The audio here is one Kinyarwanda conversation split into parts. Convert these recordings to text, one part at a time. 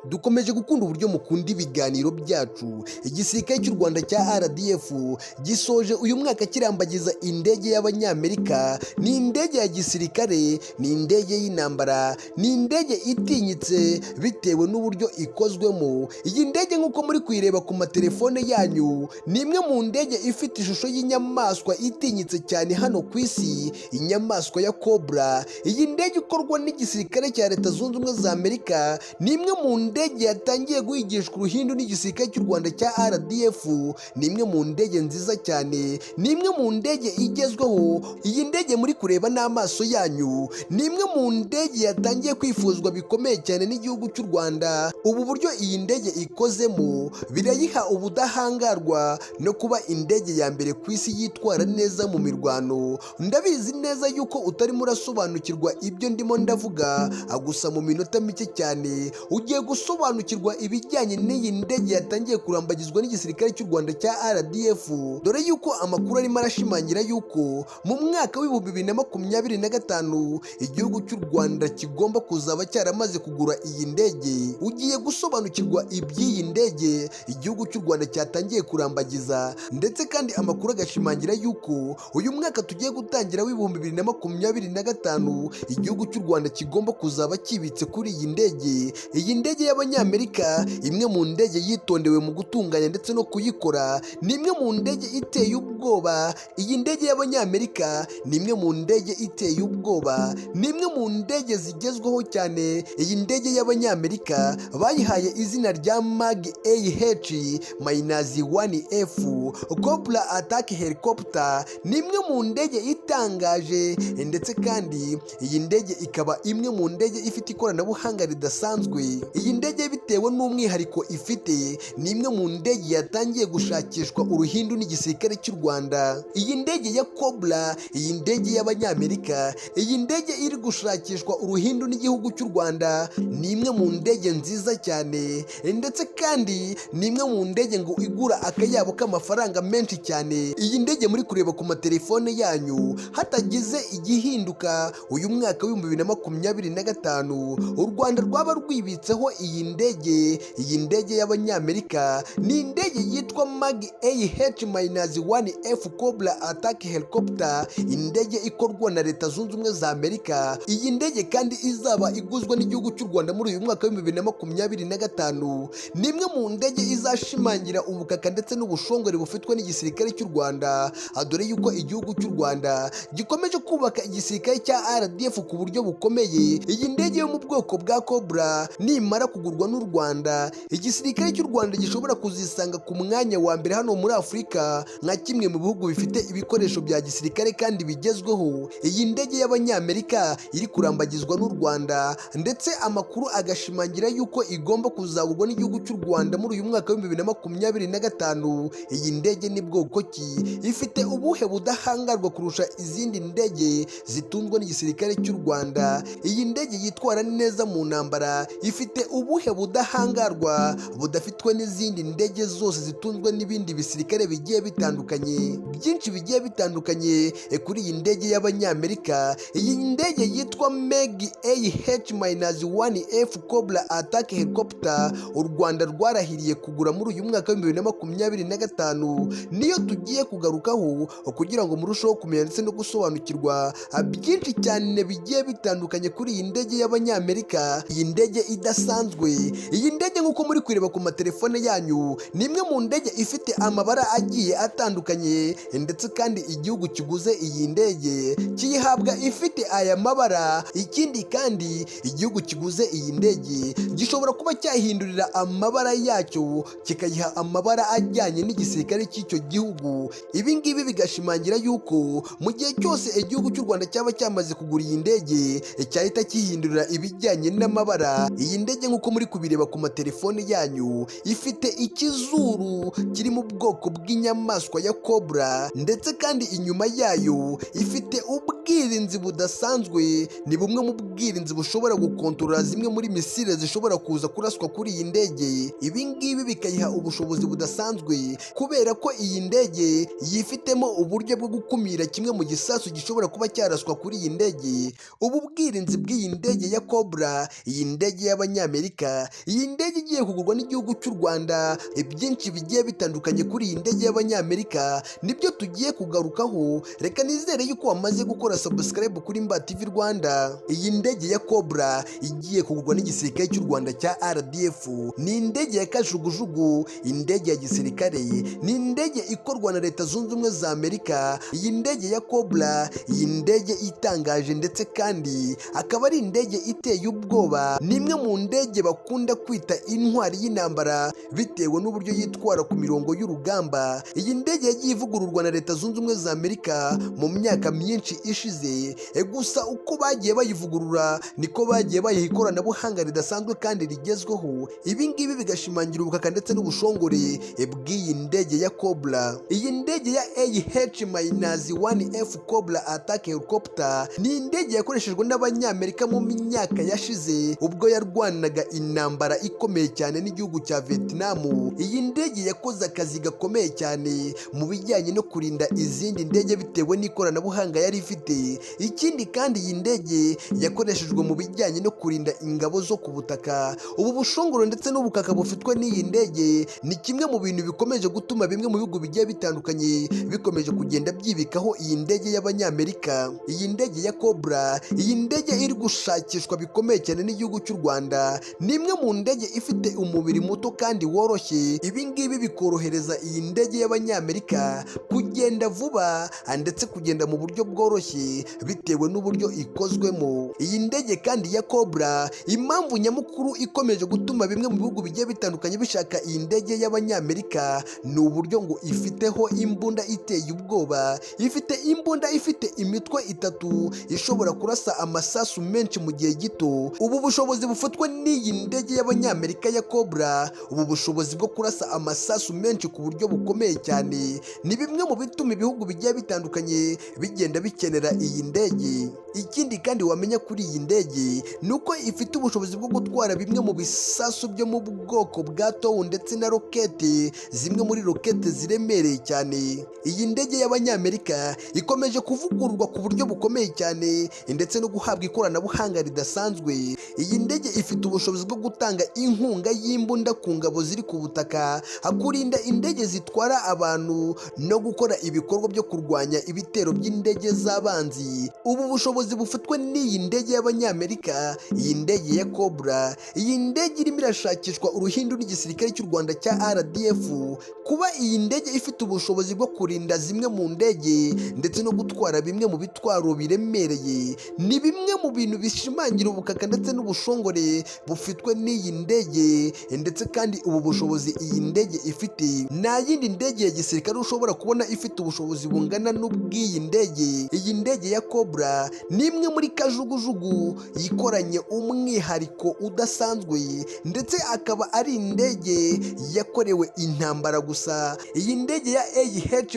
Dukomeje gukunda uburyo mukunda ibiganiro byacu. Igisirikare cy'u Rwanda cya RDF gisoje uyu mwaka kirambagiza indege y'Abanyamerika. Ni indege ya gisirikare, ni indege y'intambara, ni indege itinyitse bitewe n'uburyo ikozwemo. Iyi ndege, nk'uko muri kuyireba ku matelefone yanyu, ni imwe mu ndege ifite ishusho y'inyamaswa itinyitse cyane hano ku isi, inyamaswa ya Cobra. Iyi ndege ikorwa n'igisirikare cya Leta Zunze Ubumwe za Amerika ni imwe mu ndege yatangiye guhigishwa uruhindu n'igisirikare cy'u Rwanda cya RDF. Ni imwe mu ndege nziza cyane, ni imwe mu ndege igezweho. Iyi ndege muri kureba n'amaso yanyu ni imwe mu ndege yatangiye kwifuzwa bikomeye cyane n'igihugu cy'u Rwanda. Ubu buryo iyi ndege ikozemo birayiha ubudahangarwa no kuba indege ya mbere ku isi yitwara neza mu mirwano. Ndabizi neza yuko utarimo urasobanukirwa ibyo ndimo ndavuga, gusa mu minota mike cyane ugiye gusobanukirwa ibijyanye n'iyi ndege yatangiye kurambagizwa n'igisirikare cy'u Rwanda cya RDF, dore yuko amakuru arimo arashimangira yuko mu mwaka wa 2025 igihugu cy'u Rwanda kigomba kuzaba cyaramaze kugura iyi ndege. Ugiye gusobanukirwa iby'iyi ndege igihugu cy'u Rwanda cyatangiye kurambagiza, ndetse kandi amakuru agashimangira yuko uyu mwaka tugiye gutangira wa 2025 igihugu cy'u Rwanda kigomba kuzaba kibitse kuri iyi ndege. Iyi ndege y'Abanyamerika, imwe mu ndege yitondewe mu gutunganya ndetse no kuyikora, ni imwe mu ndege iteye ubwoba. Iyi ndege y'Abanyamerika ni imwe mu ndege iteye ubwoba, ni imwe mu ndege zigezweho cyane. Iyi ndege y'Abanyamerika bayihaye izina rya MiG AH-1F Cobra Attack Helicopter. Ni imwe mu ndege itangaje, ndetse kandi iyi ndege ikaba imwe mu ndege ifite ikoranabuhanga ridasanzwe. Iyi ndege, bitewe n'umwihariko ifite, ni imwe mu ndege yatangiye gushakishwa uruhindu n'igisirikare cy'u Rwanda. Iyi ndege ya Cobra, iyi ndege y'Abanyamerika, iyi ndege iri gushakishwa uruhindu n'igihugu cy'u Rwanda, ni imwe mu ndege nziza cyane, ndetse kandi ni imwe mu ndege ngo igura akayabo k'amafaranga menshi cyane. Iyi ndege muri kureba ku matelefone yanyu, hatagize igihinduka, uyu mwaka wa 2025 u Rwanda rwaba rwibitseho iyi ndege. Iyi ndege y'Abanyamerika ni indege yitwa MiG AH-1F Cobra Attack Helicopter, indege ikorwa na Leta Zunze Ubumwe za Amerika. Iyi ndege kandi izaba iguzwa n'igihugu cy'u Rwanda muri uyu mwaka wa 2025 ni imwe mu ndege izashimangira ubukaka ndetse n'ubushongore bufitwe n'igisirikare cy'u Rwanda, dore yuko igihugu cy'u Rwanda gikomeje kubaka igisirikare cya RDF ku buryo bukomeye. Iyi ndege yo mu bwoko bwa Cobra nimara kugurwa n'u Rwanda, igisirikare cy'u Rwanda gishobora kuzisanga ku mwanya wa mbere hano muri Afurika nka kimwe mu bihugu bifite ibikoresho bya gisirikare kandi bigezweho. Iyi ndege y'Abanyamerika iri kurambagizwa n'u Rwanda, ndetse amakuru agashimangira yuko igomba kuzagurwa n'igihugu cy'u Rwanda muri uyu mwaka wa 2025, iyi ndege ni bwoko ki? Ifite ubuhe budahangarwa kurusha izindi ndege zitunzwe n'igisirikare cy'u Rwanda? Iyi ndege yitwara neza mu ntambara ifite ubuhe budahangarwa budafitwe n'izindi ndege zose zitunzwe n'ibindi bisirikare bigiye bitandukanye? Byinshi bigiye bitandukanye kuri iyi ndege y'Abanyamerika, iyi ndege yitwa MiG AH-1F Cobra Attack Helicopter u Rwanda rwarahiriye kugura muri uyu mwaka wa 2025, niyo tugiye kugarukaho kugira ngo murusheho kumenya ndetse no gusobanukirwa byinshi cyane bigiye bitandukanye kuri iyi ndege y'Abanyamerika, iyi ndege idasanzwe. Iyi ndege, nk'uko muri kureba ku matelefone yanyu, ni imwe mu ndege ifite amabara agiye atandukanye, ndetse kandi igihugu kiguze iyi ndege kiyihabwa ifite aya mabara. Ikindi kandi, igihugu kiguze iyi ndege gishobora kuba cyahindurira amabara yacyo, kikayiha amabara ajyanye n'igisirikare cy'icyo gihugu. Ibi ngibi bigashimangira yuko mu gihe cyose igihugu cy'u Rwanda cyaba cyamaze kugura iyi ndege, cyahita gihindurira ibijyanye n'amabara. Iyi ndege, nk'uko muri kubireba ku matelefone yanyu, ifite ikizuru kiri mu bwoko bw'inyamaswa ya Cobra, ndetse kandi inyuma yayo ifite ubwirinzi budasanzwe. Ni bumwe mu bwirinzi bushobora gukontorora zimwe muri misile zishobora kuza kuraswa kuri iyi ndege. Ibi ngibi bikayiha ubushobozi budasanzwe kubera ko iyi ndege yifitemo uburyo bwo gukumira kimwe mu gisasu gishobora kuba cyaraswa kuri iyi ndege. Ubu bwirinzi bw'iyi ndege ya Cobra, iyi ndege y'Abanyamerika. y'Abanyamerika. Iyi ndege igiye kugurwa n'igihugu cy'u Rwanda. Byinshi bigiye bitandukanye kuri iyi ndege y'Abanyamerika nibyo tugiye kugarukaho. Reka nizere yuko wamaze gukora subscribe kuri Mba TV Rwanda. Iyi ndege ya Cobra igiye kugurwa n'igisirikare cy'u Rwanda cya RDF ni indege ya kajugujugu, indege ya gisirikare, ni indege ikorwa na Leta Zunze Ubumwe za Amerika. Iyi ndege ya Cobra, iyi ndege itangaje ndetse kandi akaba ari indege iteye ubwoba, ni imwe mu ndege bakunda kwita intwari y'intambara bitewe n'uburyo yitwara ku mirongo y'urugamba. Iyi ndege yagiye ivugururwa na Leta Zunze Ubumwe za Amerika mu myaka myinshi ishize, gusa uko bagiye bayivugurura niko bagiye bayiha ikoranabuhanga ridasanzwe kandi rigezweho. Ibi ngibi bigashimangira ubukaka ndetse n'ubushongore bw'iyi ndege ya Cobra. Iyi ndege ya AH-1F Cobra Attack Helicopter ni indege yakoreshejwe n'Abanyamerika mu myaka yashize ubwo yarwanaga intambara ikomeye cyane n'igihugu cya Vietnam. Iyi ndege yakoze akazi gakomeye cyane mu bijyanye no kurinda izindi ndege bitewe n'ikoranabuhanga yari ifite. Ikindi kandi, iyi ndege yakoreshejwe mu bijyanye no kurinda ingabo zo ku butaka. Ubu bushongoro ndetse n'ubukaka bufitwe n'iyi ndege ni kimwe mu bintu bikomeje gutuma bimwe mu bihugu bigiye bitandukanye bikomeje kugenda byibikaho iyi ndege y'Abanyamerika. Iyi ndege ya Cobra, iyi ndege iri gushakishwa bikomeye cyane n'igihugu cy'u Rwanda, ni imwe mu ndege ifite umubiri muto kandi woroshye. Ibi ngibi bikorohereza iyi ndege y'Abanyamerika kugenda vuba ndetse kugenda mu buryo bworoshye bitewe n'uburyo ikozwemo. Iyi ndege kandi ya Cobra, impamvu nyamukuru ikomeje gutuma bimwe mu bihugu bigiye bitandukanye bishaka iyi ndege y'Abanyamerika ni uburyo ngo ifiteho imbunda iteye ubwoba. Ifite imbunda ifite imitwe itatu ishobora kurasa amasasu menshi mu gihe gito. Ubu bushobozi bufatwa n'iyi ndege y'Abanyamerika ya Cobra, ubu bushobozi bwo kurasa amasasu menshi ku buryo bukomeye cyane, ni bimwe mu bituma ibihugu bigiye bitandukanye bigenda bikenera iyi ndege. Ikindi kandi wamenya kuri iyi ndege ni uko ifite ubushobozi bwo gutwara bimwe mu bisasu byo mu bwoko bwa TOW ndetse na rokete, zimwe muri rokete ziremereye cyane. Iyi ndege y'Abanyamerika ikomeje kuvugururwa ku buryo bukomeye cyane ndetse no guhabwa ikoranabuhanga ridasanzwe. Iyi ndege ifite ubushobozi bwo gutanga inkunga y'imbunda ku ngabo ziri ku butaka, kurinda indege zitwara abantu no gukora ibikorwa byo kurwanya ibitero by'indege z'abanzi. Ubu bushobozi bufitwe n'iyi ndege y'Abanyamerika, iyi ndege ya Cobra, iyi ndege irimo irashakishwa uruhindu n'igisirikare cy'u Rwanda cya RDF. Kuba iyi ndege ifite ubushobozi bwo kurinda zimwe mu ndege ndetse no gutwara bimwe mu bitwaro biremereye ni bimwe mu bintu bishimangira ubukaka ndetse n'ubushongore bufitwe n'iyi ndege. Ndetse kandi ubu bushobozi iyi ndege ifite, nta yindi ndege ya gisirikare ushobora kubona ifite ubushobozi bungana n'ubw'iyi ndege. Iyi ndege ya Cobra ni imwe muri kajugujugu yikoranye umwihariko udasanzwe, ndetse akaba ari indege yakorewe intambara gusa. Iyi ndege ya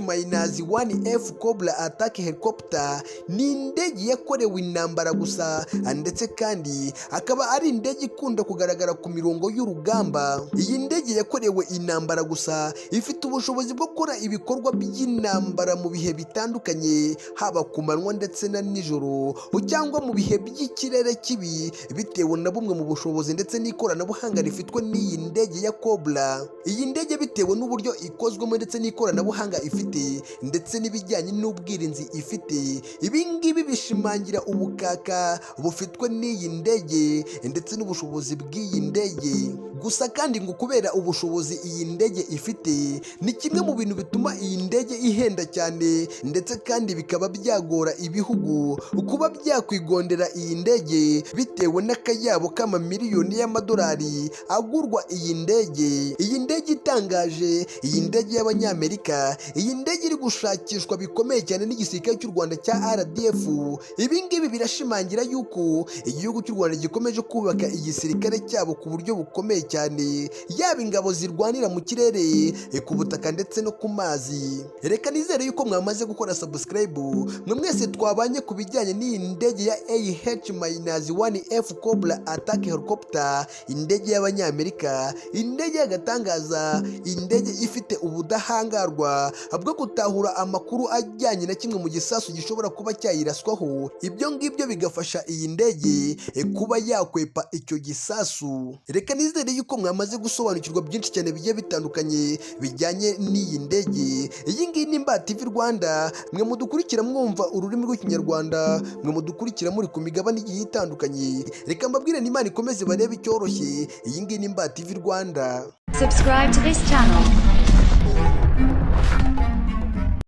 AH-1F Cobra Attack Helicopter ni indege yakorewe intambara gusa, ndetse kandi akaba ari indege ikunda kugaragara ku mirongo y'urugamba. Iyi ndege yakorewe intambara gusa ifite ubushobozi bwo gukora ibikorwa by'intambara mu bihe bitandukanye, haba ku manywa ndetse na nijoro cyangwa mu bihe by'ikirere kibi, bitewe na bumwe mu bushobozi ndetse n'ikoranabuhanga rifitwe n'iyi ndege ya Cobra. Iyi ndege, bitewe n'uburyo ikozwemo ndetse n'ikoranabuhanga ifite ndetse n'ibijyanye n'ubwirinzi ifite, ibi ngibi bishimangira ubukaka bufitwe n'iyi ndege ndetse n'ubushobozi bw'iyi ndege. Gusa kandi ngo kubera ubushobozi iyi ndege ifite, ni kimwe mu bintu bituma iyi ndege ihenda cyane, ndetse kandi bikaba byagora ibihugu kuba byakwigondera iyi ndege bitewe n'akayabo k'amamiliyoni y'amadolari agurwa iyi ndege. Iyi ndege itangaje, iyi ndege y'Abanyamerika, iyi ndege iri gushakishwa bikomeye cyane n'igisirikare cy'u Rwanda cya RDF. Ibi ngibi birashimangira yuko igihugu cy'u Rwanda gikomeje kubaka igisirikare cyabo ku buryo bukomeye cyane, yaba ingabo zirwanira mu kirere, ku butaka ndetse no ku mazi. Reka nizere yuko mwamaze gukora subscribe, mwe mwese twabanye ku bijyanye n'iyi ndege ya AH-1F Cobra Attack Helicopter, indege y'Abanyamerika, indege y'agatangaza, indege ifite ubudahangarwa bwo gutahura amakuru ajyanye na kimwe mu gisasu gishobora kuba cyayiraswaho. Ibyo ngibyo bigafasha iyi ndege kuba yakwepa icyo gisasu. ibisasu. Reka nizere yuko mwamaze gusobanukirwa byinshi cyane bigiye bitandukanye bijyanye n'iyi ndege. Iyi ngiyi ni Mba TV Rwanda, mwe mudukurikira mwumva ururimi rw'Ikinyarwanda, mwe mudukurikira muri ku migabane igiye itandukanye. Reka mbabwire ni Imana ikomeze barebe icyoroshye. Iyi ngiyi ni Mba TV Rwanda. Subscribe to this channel.